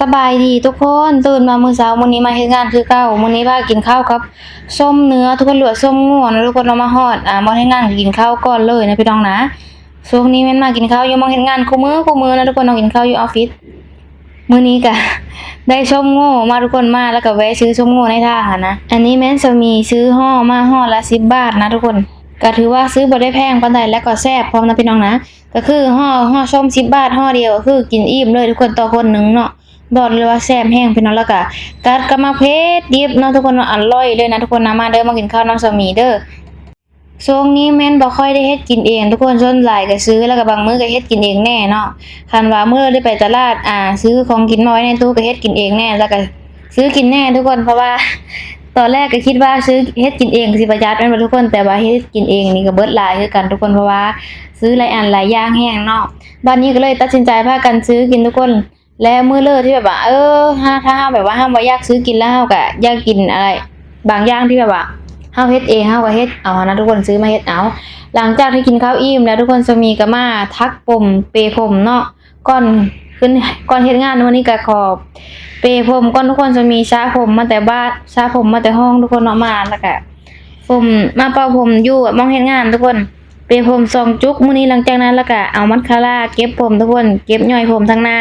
ສະບາຍດີທຸກຄົນ, ຕື່ນມາມື້ເຊົ້າມື້ນີ້ມາເຮັດງານຄືເກົ່າ. ມື້ນີ້ວ່າກິນເຂົ້າກັບສົ້ມເນື້ອທຸກຄົນ ຫຼືວ່າສົ້ມງົວເນາະທຸກຄົນເນາະ. ມາຮອດ ອ່າ ບ່ອນເຮັດງານກໍກິນເຂົ້າກ່ອນເລີຍນະພີ່ນ້ອງນະ. ຊ່ວງນີ້ແມ່ນມາກິນເຂົ້າຢູ່ໝ່ອງເຮັດງານຄູ່ມື້ຄູ່ມື້ນະທຸກຄົນເນາະ, ກິນເຂົ້າຢູ່ອອບຟິດ. ມື້ນີ້ກະໄດ້ສົ້ມງົວມາທຸກຄົນ, ມາແລ້ວກະແວະຊື້ສົ້ມງົວໃນທາງຫັ້ນນະ. ອັນນີ້ແມ່ນສາມີຊື້ຫໍ່ມາຫໍ່ລະສິບບາດນະທຸກຄົນ, ກະຖືວ່າຊື້ບໍ່ໄດ້ແພງປານໃດ ແລ້ວກໍແຊບພ້ອມນະພີ່ນ້ອງນະ. ກໍຄືຫໍ່ ຫໍ່ສົ້ມສິບບາດຫໍ່ດຽວ ກໍຄືກິນອີ່ມເລີຍທຸກຄົນ ຕໍ່ຄົນໜຶ່ງເນາະ. ບອກເລີຍວ່າແຊບແຮງພີ່ນ້ອງ, ແລ້ວກະກັດກັບໝາກເຜັດດິບເນາະທຸກຄົນເນາະ, ອະລ່ອຍເລີຍນະທຸກຄົນນະ. ມາເດີ ມາກິນເຂົ້ານຳສາມີເດີ. ຊ່ວງນີ້ແມ່ນບໍ່ຄ່ອຍໄດ້ເຮັດກິນເອງທຸກຄົນ, ສ່ວນຫຼາຍກໍຊື້ ແລ້ວກໍບາງມື້ກໍເຮັດກິນເອງແດ່ເນາະ. ຄັນວ່າມື້ໄດ້ໄປຕະຫຼາດ ອ່າ ຊື້ຂອງກິນມາໄວ້ໃນຕູ້ ກໍເຮັດກິນເອງແດ່ ແລ້ວກໍຊື້ກິນແດ່ທຸກຄົນ. ເພາະວ່າຕອນແລກກໍຄິດວ່າຊື້ ເຮັດກິນເອງກໍຊິປະຢັດແມ່ນບໍ່ທຸກຄົນ, ແຕ່ວ່າເຮັດກິນເອງນີ້ກໍເບິດຫຼາຍຄືກັນທຸກຄົນ ເພາະວ່າຊື້ຫຼາຍອັນຫຼາຍຢ່າງແຮງເນາະ. ບາດນີ້ກໍເລີຍຕັດສິນໃຈພາກັນຊື້ກິນທຸກຄົນ. ແລະ ມື້ເລີກທີ່ແບບວ່າ ເອີ ຖ້າ ຖ້າເຮົາແບບວ່າເຮົາບໍ່ຢາກຊື້ກິນ ແລ້ວເຮົາກະຢາກກິນອະໄລບາງຢ່າງທີ່ແບບວ່າເຮົາເຮັດເອງ ເຮົາກະເຮັດເອົາຫັ້ນນະທຸກຄົນ, ຊື້ມາເຮັດເອົາ. ຫຼັງຈາກທີ່ກິນເຂົ້າອີ່ມແລ້ວທຸກຄົນ, ສາມີກະມາຖັກຜົມ ເປຜົມເນາະ. ກ່ອນຂຶ້ນ ກ່ອນເຮັດງານມື້ນີ້ກະຂໍເປຜົມກ່ອນທຸກຄົນ, ສາມີສະຜົມມາແຕ່ບ້ານ ສະຜົມມາແຕ່ຫ້ອງທຸກຄົນເນາະ. ມາແລ້ວກະຜົມ ມາເປົ່າຜົມຢູ່ໝ່ອງເຮັດງານທຸກຄົນ. ເປຜົມສອງຈຸກມື້ນີ້. ຫຼັງຈາກນັ້ນແລ້ວກະເອົາມັດຄາຣາເກັບຜົມທຸກຄົນ, ເກັບຫຍ້ອຍຜົມທາງໜ້າ.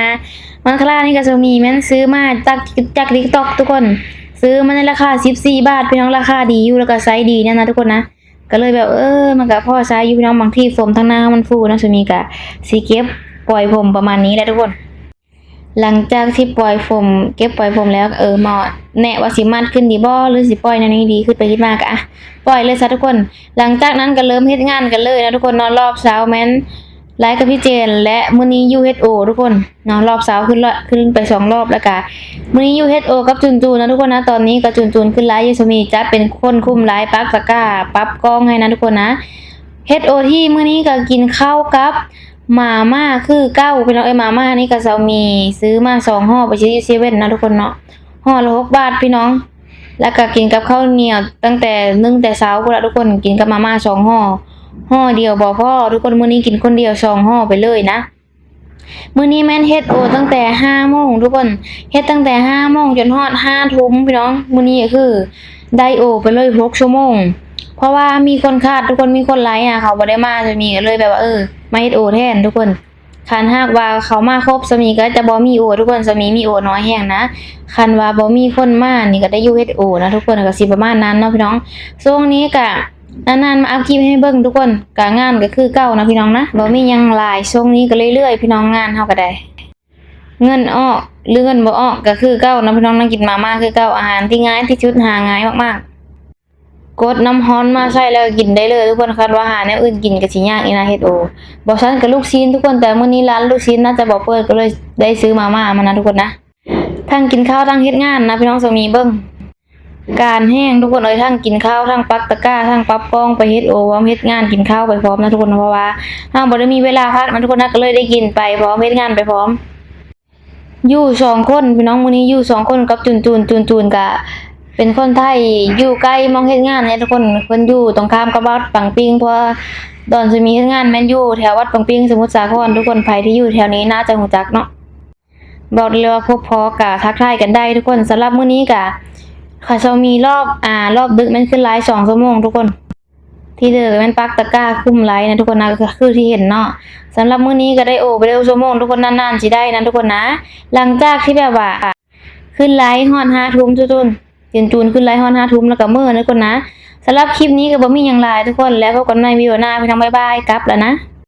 ມັດຄາຣານີ້ກະສາມີແມ່ນຊື້ມາຈາກ ຈາກ TikTok ທຸກຄົນ, ຊື້ມາໃນລາຄາສິບສີ່ບາດພີ່ນ້ອງ, ລາຄາດີຢູ່ ແລ້ວກະໃຊ້ດີນຳນະທຸກຄົນນະ. ກະເລີຍແບບ ເອີ ມັນກະພໍໃຊ້ຢູ່ພີ່ນ້ອງ, ບາງທີຜົມທາງໜ້າມັນຟູເນາະ, ສາມີກະຊິເກັບປ່ອຍຜົມປະມານນີ້ແຫຼະທຸກຄົນ. ຫຼັງຈາກທີ່ປ່ອຍຜົມ ເກັບປ່ອຍຜົມແລ້ວ ເອີ ໝໍແນະວ່າຊິມັດຂຶ້ນດີບໍ່ ຫຼືຊິປ່ອຍແນວນີ້ດີ, ຄິດໄປຄິດມາກະ ອະ ປ່ອຍເລີຍຊະທຸກຄົນ. ຫຼັງຈາກນັ້ນກະເລີ່ມເຮັດງານກັນເລີຍນະທຸກຄົນເນາະ. ຮອບເຊົ້າແມ່ນໄລກັບພີ່ເຈນ ແລະ ມື້ນີ້ຢູ່ເຮັດໂອທຸກຄົນເນາະ. ຮອບເຊົ້າຂຶ້ນລະ ຂຶ້ນໄປສອງຮອບ ແລ້ວກະມື້ນີ້ຢູ່ເຮັດໂອກັບຈູນໆນະທຸກຄົນນະ. ຕອນນີ້ກະຈູນໆຂຶ້ນໄລຢູ່, ສາມີຈະເປັນຄົນຄຸມໄລ ປັກຕະກ້າ ປັບກ້ອງໃຫ້ນະທຸກຄົນນະ. ເຮັດໂອທີມື້ນີ້ກະກິນເຂົ້າກັບ ມາມ່າຄືເກົ່າພີ່ນ້ອງເອີຍ. ມາມ່ານີ້ກະສາມີຊື້ມາສອງຫໍ່ ໄປຊື້ຢູ່ເຊເວັ່ນເນາະທຸກຄົນເນາະ, ຫໍ່ລະຫົກບາດພີ່ນ້ອງ. ແລ້ວກະກິນກັບເຂົ້າໜຽວຕັ້ງແຕ່ ໜຶ່ງແຕ່ເຊົ້າພຸ້ນລະທຸກຄົນ, ກິນກັບມາມ່າສອງຫໍ່. ຫໍ່ດຽວບໍ່ພໍທຸກຄົນ, ມື້ນີ້ກິນຄົນດຽວສອງຫໍ່ໄປເລີຍນະ. ມື້ນີ້ແມ່ນເຮັດໂອຕັ້ງແຕ່ຫ້າໂມງທຸກຄົນ, ເຮັດຕັ້ງແຕ່ຫ້າໂມງຈົນຮອດຫ້າທຸ່ມພີ່ນ້ອງ. ມື້ນີ້ກະຄືໄດ້ໂອໄປເລີຍຫົກຊົ່ວໂມງ, ເພາະວ່າມີຄົນຂາດທຸກຄົນ, ມີຄົນໄລຫາ ເຂົາບໍ່ໄດ້ມາ, ສາມີກະເລີຍແບບວ່າ ເອີ ມາເຮັດໂອແທນທຸກຄົນ. ຄັນຫາກວ່າເຂົາມາຄົບ ສາມີກໍຈະບໍ່ມີໂອທຸກຄົນ, ສາມີມີໂອໜ້ອຍແຮງນະ. ຄັນວ່າບໍ່ມີຄົນມານີ້ກໍໄດ້ຢູ່ເຮັດໂອນະທຸກຄົນ, ກໍຊິປະມານນັ້ນເນາະພີ່ນ້ອງ. ຊ່ວງນີ້ກະນານໆມາອັບຄລິບໃຫ້ເບິ່ງທຸກຄົນ, ກະງານກໍຄືເກົ່ານະພີ່ນ້ອງນະ, ບໍ່ມີຫຍັງຫຼາຍ. ຊ່ວງນີ້ກໍເລື້ອຍໆ ພີ່ນ້ອງ, ງານເຮົາກໍໄດ້ ເງິນອອກ ຫຼື ເງິນບໍ່ອອກກໍຄືເກົ່ານະພີ່ນ້ອງນະ, ກິນມາມ່າຄືເກົ່າ. ອາຫານທີ່ງ່າຍທີ່ສຸດ, ຫາງ່າຍມາກໆ. ກົດນ້ຳຮ້ອນມາໃສ່ແລ້ວກິນໄດ້ເລີຍທຸກຄົນ. ຄັນວ່າຫາແນວອື່ນກິນກໍຊິຍາກອີກນະເຮັດໂອ. ບໍ່ຊັ້ນກໍລູກຊີ້ນທຸກຄົນ, ແຕ່ມື້ນີ້ຮ້ານລູກຊີ້ນໜ້າຈະບໍ່ເປີດ, ກໍເລີຍໄດ້ຊື້ມາມ່າມານະທຸກຄົນນະ. ທັງກິນເຂົ້າທັງເຮັດງານນະພີ່ນ້ອງ, ສາມີເບິ່ງການແຮງທຸກຄົນເອີຍ, ທັງກິນເຂົ້າ ທັງປັກຕະກ້າ ທັງປັບກ້ອງ, ໄປເຮັດໂອພ້ອມເຮັດງານ, ກິນເຂົ້າໄປພ້ອມນະທຸກຄົນ, ເພາະວ່າເຮົາບໍ່ໄດ້ມີເວລາພັກນະທຸກຄົນນະ, ກໍເລີຍໄດ້ກິນໄປພ້ອມ ເຮັດງານໄປພ້ອມ. ຢູ່ສອງຄົນພີ່ນ້ອງ, ມື້ນີ້ຢູ່ສອງຄົນກັບຈູນໆ. ຈູນໆກະເປັນຄົນໄທ, ຢູ່ໃກ້ໝ່ອງເຮັດງານເດ້ທຸກຄົນ, ເພິ່ນຢູ່ຕົງຂ້າມກັບວັດປັງປິງ. ເພາະວ່າຕອນສາມີເຮັດງານແມ່ນຢູ່ແຖວວັດປັງປິງ ສະໝຸດສາຄອນທຸກຄົນ, ໃຜທີ່ຢູ່ແຖວນີ້ໜ້າຈະຮູ້ຈັກເນາະ. ບອກໄດ້ເລີຍວ່າພົບພໍ້ກະທັກທາຍກັນໄດ້ທຸກຄົນ. ສຳລັບມື້ນີ້ກະ ຂ້າເຈົ້າມີລອບ ອາ ລອບດຶກແມ່ນຂຶ້ນລາຍສອງຊົ່ວໂມງທຸກຄົນ. ທີ່ເດີກໍແມ່ນປັກຕະກ້າຄຸມໄລນະທຸກຄົນນະ, ກໍຄືທີ່ເຫັນເນາະ. ສຳລັບມື້ນີ້ກໍໄດ້ໂອໄປເລີຍຫົກຊົ່ວໂມງທຸກຄົນ, ນານໆຊິໄດ້ນະທຸກຄົນນະ. ຫຼັງຈາກທີ່ແບບວ່າຂຶ້ນໄລຮອດຫ້າທຸ່ມທຸກຄົນ, ເປັນຈູນຂຶ້ນໄລຮອດຫ້າທຸ່ມແລ້ວກໍເມືອນະທຸກຄົນນະ. ສຳລັບຄລິບນີ້ກໍບໍ່ມີຫຍັງຫຼາຍທຸກຄົນ, ແລ້ວພົບກັນໃໝ່ວິດີໂອໜ້າພີ່ນ້ອງ, ບາຍບາຍ, ກັບແລ້ວນະ.